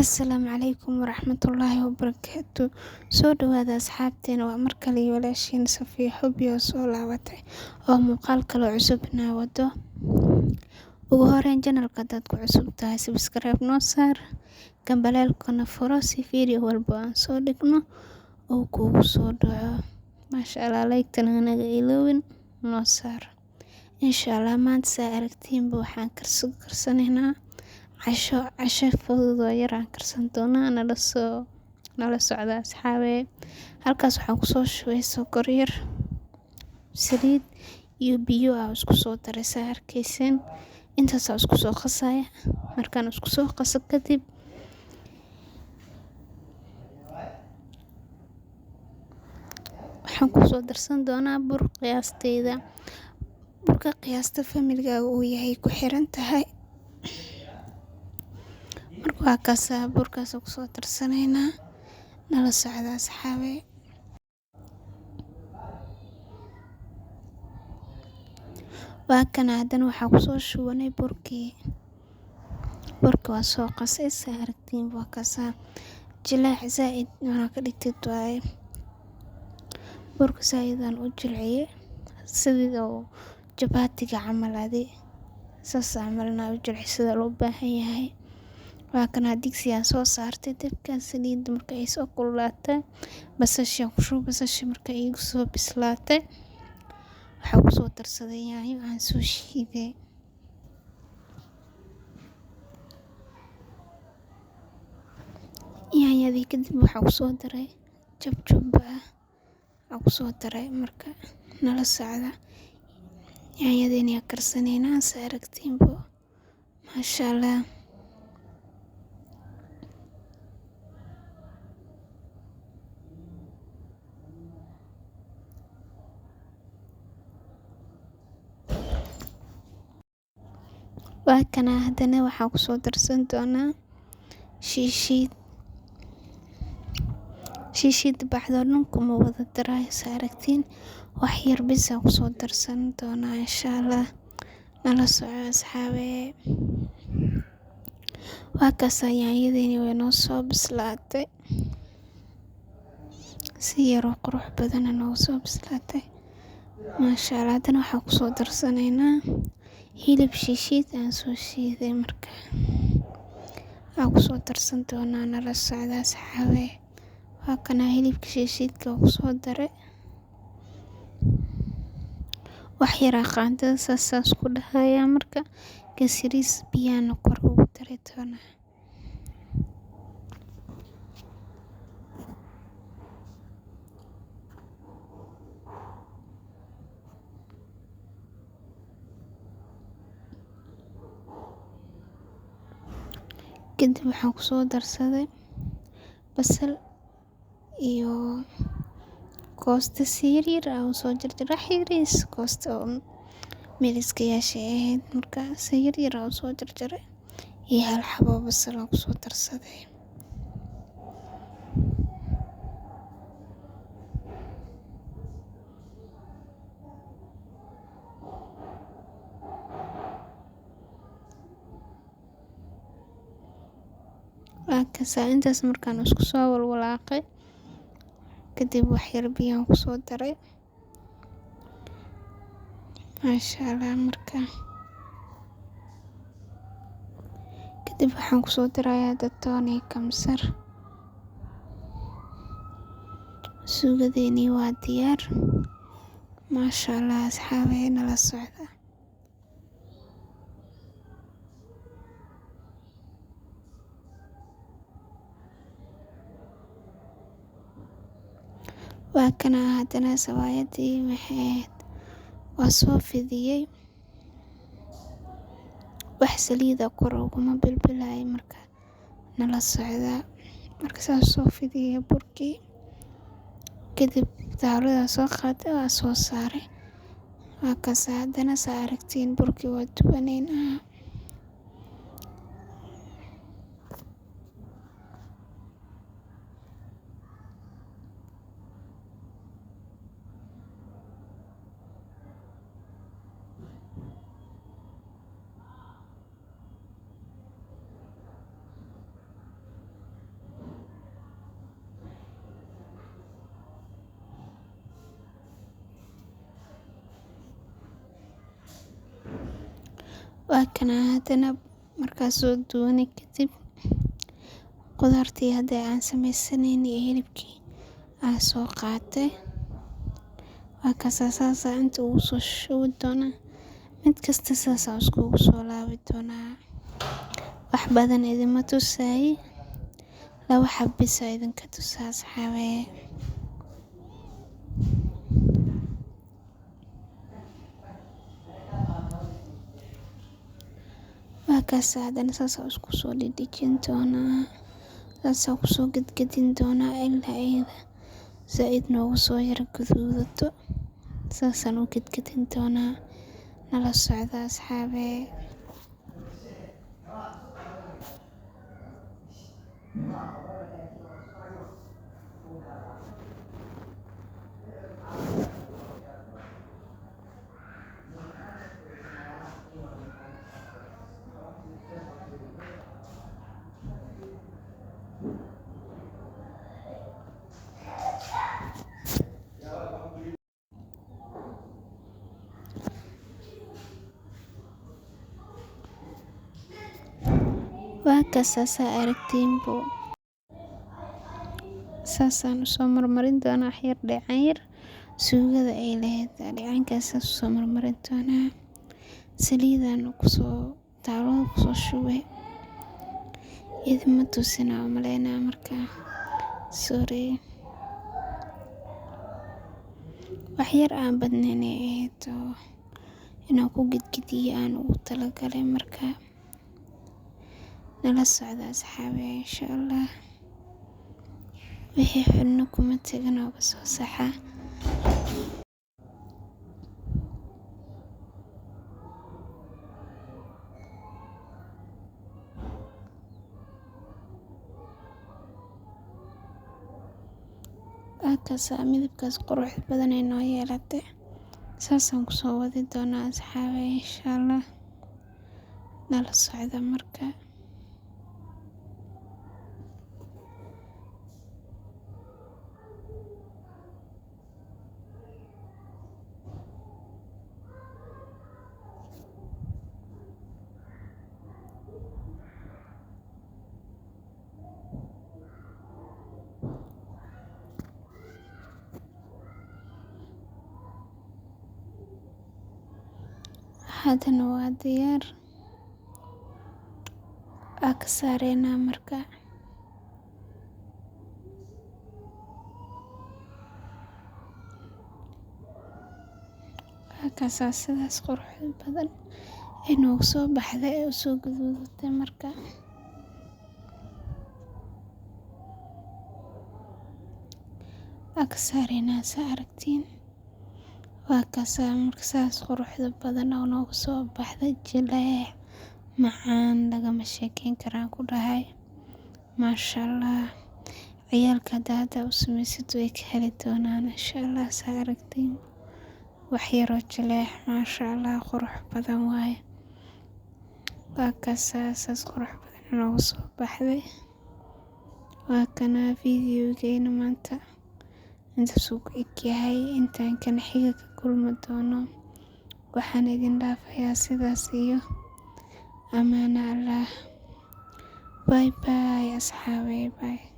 Asalaamu calaykum waraxmatullaahi wabarakaatu. Soo dhawaada asxaabteena, waa mar kale iyo walaashiin Safiya Xubbi oo soo laabatay oo muuqaal kale oo cusub inaa wado. Ugu horeyn, channelka hadaad ku cusub tahay, subscribe noo saar, gambaleelkana furo si video walba aan soo dhigno uu kuugu soo dhaco. Maasha Allah, like-tana hanaga iloowin, noo saar. Insha Allah maanta saa aragtiinba waxaan karsanaynaa casho, casho fudud oo yar aan karsan doonaa. Nala socda asxaabe. Halkaas waxaan kusoo shubay sokor yar, saliid iyo biyo aa isku soo daray saa arkayseen. Intaas aa isku soo qasaya. Markaan isku soo qaso kadib, waxaan kusoo darsan doonaa bur qiyaasteyda. Burka qiyaasta familigaaga uu yahay ku xiran tahay. Marka waa kaasaa, burkaas kusoo darsanaynaa. Nala socda asxaabe. Waa kana, haddana waxaa kusoo shubanay burkii. Burka waa soo qasay saa aragtiin, waa kaasaa, jilaac zaaid inaa ka dhigtid waaye. Burka zaaid aan u jilciyey sidii oo jabaatiga camal, adi saas camal inaa u jilciso sida loo baahan yahay. Waa kana, digsi aan soo saartay dabka. Saliidda marka ay soo kululaatay, basasha ku shub. Basasha marka igu soo bislaatay, waxaa kusoo darsaday yaanyo aan soo shiiday. Yaanyadii kadib waxaa kusoo daray jab jubba ah aa kusoo daray. Marka nala socda, yaanyadiina yaa karsanaynaa saa aragtiinbo. Maasha Allah. Waa kana, haddana waxaa kusoo darsan doonaa shiishiid. Shiishiid bacdo dhan kuma wada daraayo saa aragtiin, wax yar bis aa kusoo darsan doonaa insha Allah. Nala soco asxaabe. Waa kaasaa, yaanyadiina way noo soo bislaatay, si yaroo qurux badan noogu soo bislaatay, maasha Allah. Haddana waxaa kusoo darsanaynaa hilib shiishiid aan soo shiiday, marka aa kusoo darsan doonaa. Nala socda asxaabe. Waa kana, hilibka shiishiidka kusoo daray. Wax yaraa qaandada saas saas ku dhahayaa, marka kasiriis biyahana kor ugu dari doonaa. Kadib waxaan kusoo darsaday basal iyo koosta si yaryar ah usoo jarjaray, wax yariis koosta oo meel iska yaashay ahayd, marka si yaryar ah usoo jarjaray iyo hal xabo basal aan kusoo darsaday. Waa kaasaa, intaas markaan isku soo walwalaaqay kadib, wax yar biyaan kusoo daray, maasha Allah. Marka kadib waxaan kusoo darayaa toon iyo kamsar. Suugadeeni waa diyaar, maasha Allah. Asxaabe, nala socda. Waa kana, haddana sawaayadii maxay ahayd waa soo fidiyey, wax saliida kor uguma bilbilayo. Marka nala socda. Marka saas soo fidiyey burkii kadib, taawlada soo qaatay, waa soo saaray. Waa kaasa, haddana saa aragtiin burkii waa dubanaynaa. Waa kana hadana markan soo duwane kadib qudartii hada an sameeysaneyne iyo hilibkii an soo qaate, wakas sas ayan inta oguso shubi doona, mid kista sas ayan iskuguso laabi doona, wax badan idinma tusaayi laba xaba bes ayan idinka tusaa asxabey. Wakasa hadana sas ayan iskuso dhadhajin doona, sas ayan kuso gadgadin doona ila ay zaaid noguso yar gaduudato, sas ayan u gadgadin doona nala socda asxabey. Wakasa saa aragtiin bo sas ayan uso marmarin doona wax yar dheecan yar suugada ay leheed dheecankas ayan uso marmarin doona, saliid ayan talada kuso shube, idinma tusin ayan umaleyna marka sorry wax yar an badneen ayay ehed oo inan kugadgadiyo an ogu tala gale marka nala socda asxabey insha Allah wixii xun na komentiga noguso saxa. Wakasa midibkas quruxda badan ay noo yelate, sas ayan kuso wadi doona asxabey insha Allah nala socda marka. Hadana waa diyaar waa kasaareyna marka. Wakasa sidas quruxda badan ay noguso baxde ay uso gaduudate marka. Waa kasaareyna saa aragtiin, wakasa marka sas quruxda badan oo noguso baxde jileec macaan lagama sheekeyn karo anku dhahay Masha Allah. Ciyalka hada u sameysid way kaheli doonan insha Allah saa aragtiin wax yar oo jileec Masha Allah qurux badan waye, wakasa sas qurux badan noguso baxde, wakana videogeyna manta intaas ayu ku egyahay intan kan xiga kukulmi doono waxan idin dhaafaya sidas iyo amaana Allah, bye bye asxabey.